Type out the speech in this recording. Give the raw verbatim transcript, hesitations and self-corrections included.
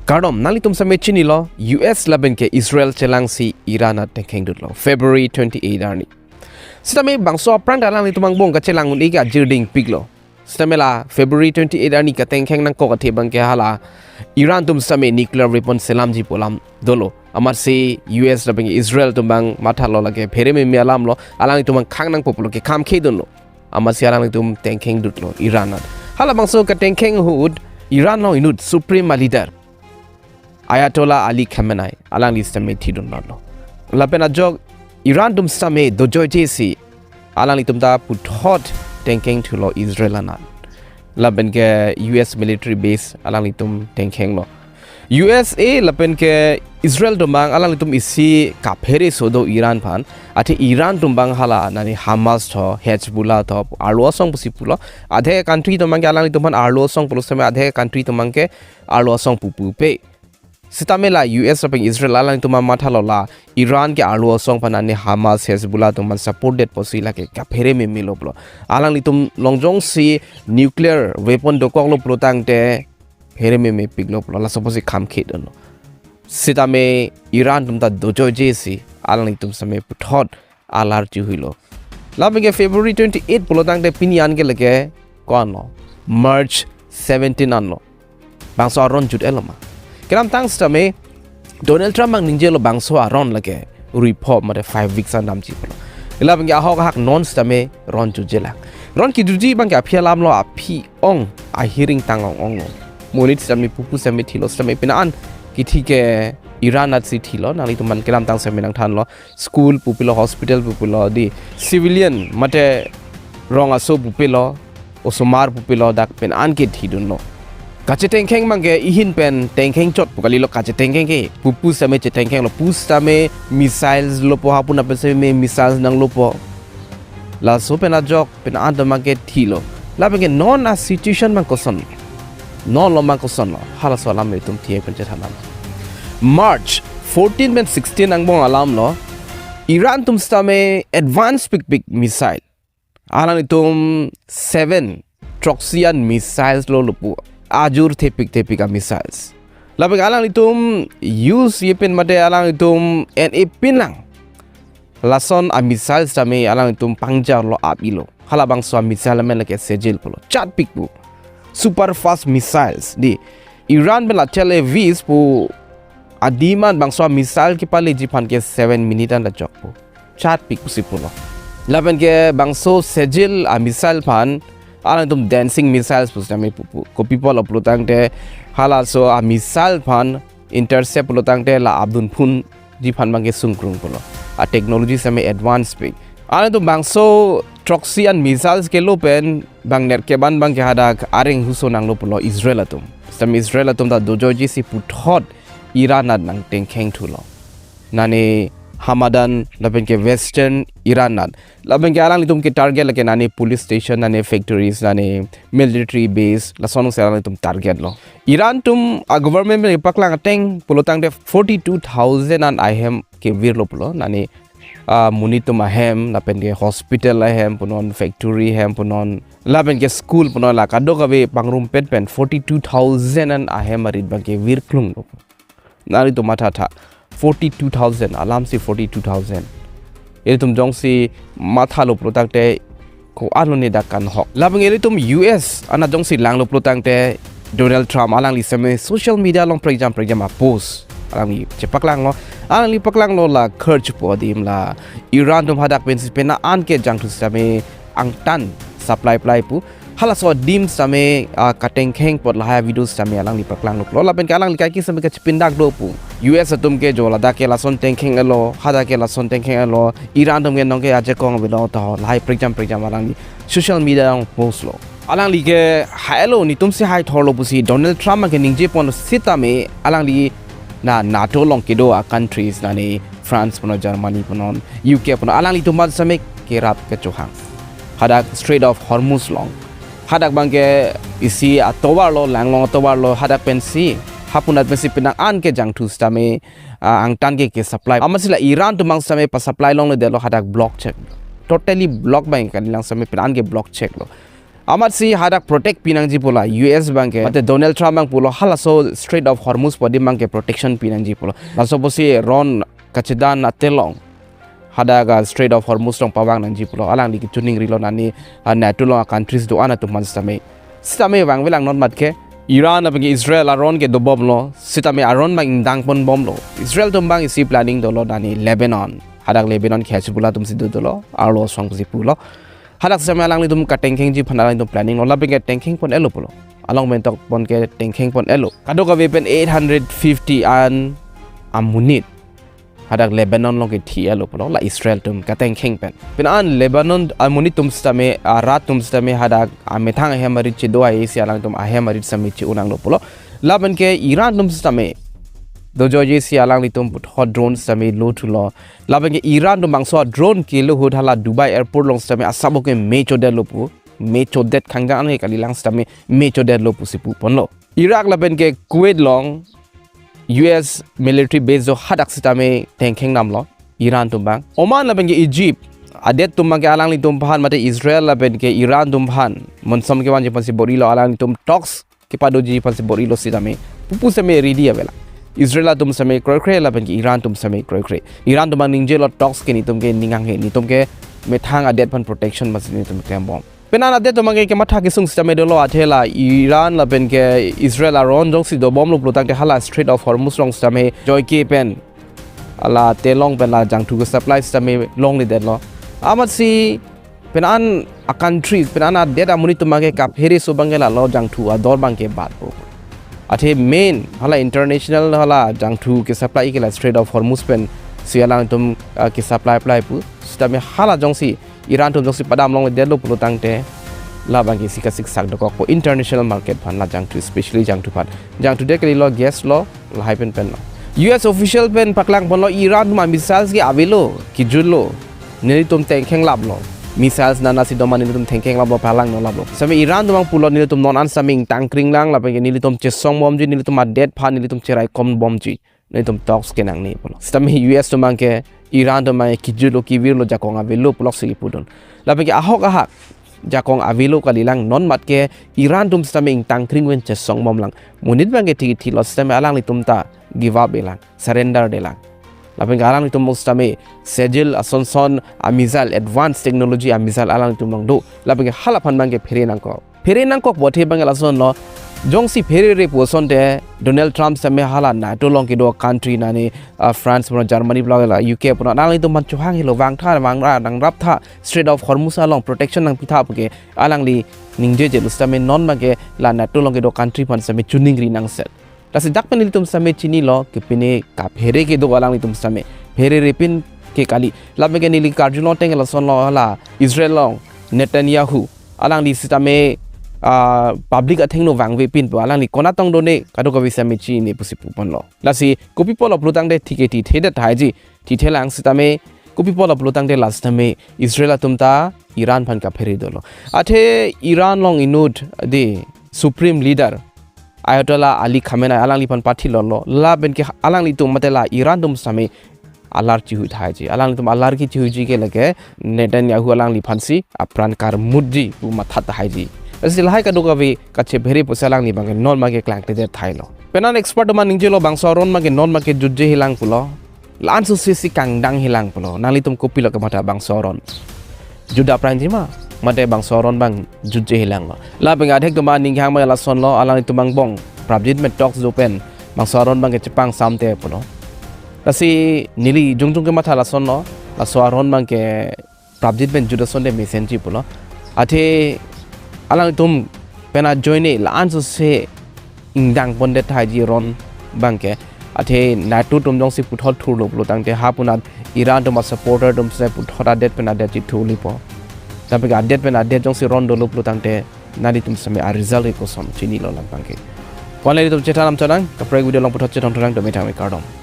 Kardom, nanglitum sitame chinilo, U S lapen ke Israel chelangsi Iran atengkheng dutlo, February twenty-eight arni. Sitame bangso aphrang ta alanglitum angbong kachelang un-e ke ajirding piklo. Sitame la February twenty-eight arni katengkheng nangkok athe abang ke hala Iran atum sitame nuclear weapon selamji pu alam dolo. Amatsi U S lapen ke Israel atum abang mathalo, lake pherememe alamlo, alanglitum abang khang nangpo pulo ke kham khedunlo. Amatsi alanglitum tengkheng dutlo Iran at. Halabangso katengkheng ahut Iran along inut supreme leader Ayatollah Ali Khamenei alangli sitame thidunlo. Lapen ajok Iran atum sitame dojoijesi alanglitum ta puthot tengkheng thulo Israel anat. Lapen ke U S military base alanglitum tengkhenglo. U S A lapen ke Israel atum abang alanglitum isi kaphere sodo Iran aphan. Athe Iran atum abang hala nani Hamas tho, Hezbollah tho, arlo asong pusi pulo. Adhe country atum abang ke alanglitum aphan arlo asong pulo sitame adhe country atum abang ke arlo asong pupupe. Sitame la U S lapen Israel alanglitum mathalo la Iran ke arlo asong aphan nani Hamas, Hezbollah atum aphan support det pusi lake kapherememelo pulo. Alanglitum along jongsi nuclear weapon dokoklo pulo tangte pherememe piklo pulo, laso pusi kham khedunlo. Sitame Iran atum ta dojoijesi alanglitum sitame puthot alar chihuilo. Lapen ke February twenty-eight pulo tangte pini an ke lake ko-anlo, March seventeen anlo. Bangso aron jut-etlo ma? Kedamtang sitame Donald Trump abang ningjelo bangso aron lake rui pho mate five weeks an damji pulo. Lapen ke ahok ahak non sitame ron jutjelang. Ron kijuji abang ke aphi alamlo, aphi ong, ahiring tang ong onglo. Monit sitame pupu sitame thilo, sitame pini an kithi ke Iran atsi thilo, nanglitum aphan kedamtang sitame nangthanlo. School pupilo, hospital pupilo, di civilian mate rong aso pupilo, osomar pupilo, dak pini an ke thidunlo. Kachetengkheng abang ke ihin pen tengkheng chot pu kalilo, kachetengkheng ke pupu sitame chetengkhenglo, pu sitame missiles lopo, hapu na pen sitame missiles nanglopo. Laso pen ajok pini an atum abang ke thilo. Lapen ke non a situation abang koson, non lo abang kosonlo, halaso alam itum thie pen chethanam. March fourteen pen sixteen angbong alamlo, Iran atum sitame advance pikpik missile, alanglitum seven throksi an missiles lo, lo pu, ajur thepik thepik a missiles. Lapen alanglitum use-e pen mate alanglitum en-e pinlang, lason a missile sitame alanglitum pangjarlo, ap-ilo. Halabangso a missile amen lake Shahzad pulo, chatpik pu. Super fast missiles, di. Iran pen la chele vis pu adim an bangso a missile kepaleji aphan ke seven minute an ta chokpo, chatpik pusi pulo. Lapen ke bangso Shahzad a missile aphan alanglitum dancing missiles pu sitame pupu. Kopi pulo pulo tangte halaso a missile aphan intercept pulo tangte la abdun phunji aphan abang ke sungkrung pulo. A technology sitame advance pik. Alanglitum bangso throksi an missiles kelo pen bang nerkep an abang ke hadak areng huso nanglo pulo Israel atum. Sitame Israel atum ta dojoijesi puthot Iran at nangtengkheng thulo. Nani Hamadan lapen ke Western Iran at. Lapen ke alanglitum ke target lake nani police station, nani factories, nani military base, lason si alanglitum target lo. Iran atum a government pen paklang ateng pulo tangte forty-two thousand an ahem kevirlo pulo, nani, ah, monit atum ahem, lapen ke hospital ahem punon, factory ahem punon, lapen ke school punon, la kadokave pangrumpet pen forty-two thousand an ahem arit abang ke virklunglo. Nanglitum mathatha, forty-two thousand, alamsi forty-two thousand. Ilitum jongsi mathalo pulo tangte ko-an lo ne dak kanghok. Lapen ilitum U S anat jongsi langlo pulo tangte Donald Trump alangli sitame social media along prekjam prekjam a post alangli chepaklanglo. Alangli paklanglo la Kerch pu adim, la Iran atum hadak pensi pini an ke jangthu sitame angtan supply plai pu. Halaso adim sitame, ah, katengkheng apot lahai video sitame alangli paklanglo pulo. Lapen ke alangli kaike sitame kachepindak do pu. U S atum ke jo ladak ke lason tengkheng-etlo, hadak ke lason tengkheng-etlo, Iran atum ke nonke ajakong avelo ta ho, lahai prekjam prekjam alangli social media along post lo. Alangli ke hailo, netumsi hai thorlo pusi Donald Trump ke ningje pon sitame alangli na NATO along kedo a countries, nani France punon, Germany punon, U K punon, alanglitum aphan sitame kerap kechohang. Hadak Strait of Hormuz along, hadak abang ke isi atovar lo, langlong atovar lo, hadak pensi, hapunat pensi pini an ke jangthu sitame, ah, angtan ke ke supply. Amatsi la Iran atum abang sitame pa-supply longledetlo, hadak block chek. Totally block abang kalilang sitame pini an ke block cheklo. Amatsi hadak protect pinangji pulo U S abangke. Mate Donald Trump abang pulo halaso Strait of Hormuz pu adim abangke protection pinangji pulo. Laso pusi ron kachedan atelong hadak a Strait of Hormuz along pavang nangji pulo. Alangli kechiningrilo nani, ah, NATO along a countries do-an atum aphan sitame. Sitame vangvelang non mat ke Iran abangke Israel aron ke dobomlo. Sitame aron abang ingdang ponbomlo. Israel atum abang isi planning dolo nani Lebanon. Hadak Lebanon khesi bula atum si do dolo. Arlo song si pulo. Hadak sitame alanglitum katengkhengji aphan alanglitum planning lo, lapen ke tengkheng pon-etlo pulo. Along mentok pon ke tengkheng pon-etlo. Kadokave pen eight hundred fifty an amonit hadak Lebanon along ke thi-etlo pulo, la Israel atum katengkheng pen. Penang an Lebanon amonit atum sitame, arat atum sitame hadak amethang ahem arit chedo hai si alangtum ahem arit sitame che-unanglo pulo. Lapen ke Iran atum sitame dojoiji si alanglitum puthot drone sitame lothulo. Lapen ke Iran atum bangso drone kelo ahut hala Dubai airport along sitame asap ke me chodetlo pu. Me chodet khangjang an ke kalilang sitame me chodetlo pusi pu ponlo. Iraq lapen ke Kuwait along U S military base do hadak sitame tengkheng damlo Iran atum abang. Oman lapen ke Egypt adet atum abangke alanglitum aphan mate Israel lapen ke Iran atum aphan monsom kevanji aphansi bor-ilo, alanglitum talks kepadoji aphansi bor-ilo sitame pupu sitame ready avelang. Israel atum sitame kroikre lapen ke Iran atum sitame kroikre. Iran atum abang ningjelo talks ke netum ke ning hanghe, netum ke methang adet aphan protection aphansi netum klembom. Penang an adet atum abangke kematha kesung sitame dolo, athe la Iran lapen ke Israel aron jongsi dobomlo pulo tangte hala Strait of Hormuz along sitame joike pen hala telong pen la jangthu kesupply sitame longledetlo. Amatsi penang an a country, penang an adet amonit atum abangke kaphere so abangke lalo jangthu ador abangke batpo. Athe main hala international hala jangthu kesupply ke la Strait of Hormuz pensi alangtum, ah, kesupply apply pu. Sitame hala jongsi Iran atum jongsi padam longledetlo pulo tangte la abangke isi kasiksak dokokpo international market aphan la jangthu, especially jangthu aphan. Jangthu det kalilo, gas lo, lahai pen penlo. U S official pen paklang ponlo Iran atum a missiles ke avelo, kijutlo. Nelitum tengkheng laplo. Missiles nana si doma nelitum tengkheng laplo, palang no laplo. Sitame Iran atum abang pulo nelitum non an sitame ingtang kring lang, lapen ke nelitum chesongbomji, nelitum adet aphan nelitum cheraikom bomji. Nelitum talks ke nangne pulo. Sitame U S atum abangke Iran atum abangke kijutlo, kivirlo, jakong avelo puloksi kipudun. Lapen ke ahok ahak jakong avelo kalilang, non mat ke Iran atum sitame ingtang kring pen chesongbom lang. Monit abangke thik thilo sitame alanglitum ta give up-elang, surrender detlang. Lapen ke alanglitum sitame Sajudd ason son a missile, advanced technology a missile alanglitum abang do. Lapen ke hala aphan abangke phere nangkok. Phere nangkok pu athe abangke lasonlo. Jongsi pherere pu asonte Donald Trump sitame hala NATO along kedo country nani, ah, France punon, Germany punon, la U K punon, alanglitum aphan chohanghelo, vangtha, vangra, nangraptha, Strait of Hormuz along protection nangpitha puke alangli ningjejelo sitame non abangke la NATO along kedo country aphan sitame chiningri nangset. Lasi dak pen nelitum sitame chinilo, kepine kaphere kedo alanglitum sitame. Pherere pin ke kali. Lapen ke neli karjulo teng lasonlo hala Israel along Netanyahu. Alangli sitame, ah, public athengno vangve pin pu. Alangli konat tong done kadokave sitame chini pusi pu ponlo. Lasi kopi pulo pulo tangte thike thithedet thaiji. Thithelang sitame kopi pulo pulo tangte la sitame Israel atum ta Iran aphan kaphere dolo. Athe Iran along inut de Supreme Leader Ayatollah Ali Khamenei alangliphan pathilolo. Lapen ke alanglitum mate la Iran atum sitame alar chihui thaiji. Alanglitum alar kechihuiji ke lake Netanyahu alangliphansi apran karmutji pu matha thaiji. Lasi lahai kadokave kachephere pusi alangli abangke non abangke klangkledet thailo. Penang an expert atum ningjelo bangso aron abangke non abangke jutjehelang pulo. La-an sose si kangdanghelang pulo. Nanglitum kopilo kematha, bangso aron jutda aphrangji ma, mate bangso aron abang jutjehelanglo? Lapen adhek atum aning hang ma lasonlo, alanglitum angbong prapjin pen talks do pen bangso aron abangke chepangsamte pulo. Lasi neli jongjong kematha lasonlo, laso aron abangke prapjin pen jut asonte mesenji pulo. Athe alanglitum pen ajoine la-an sose ingdang pondet thaiji aron abangke. Athe NATO atum jongsi puthot thurlo pulo tangte ha punat Iran atum a supporter atum si puthot adet pen adet chithurlipo. Tapi ke adet pen adet jongsi ron dolo pulo tangte nanglitum sitame a result ke koson chinilo lang abangke. Ko-an le nelitum chethan dam chonang, kaprek video along puthot chethan thunang, dome thangme, kardom.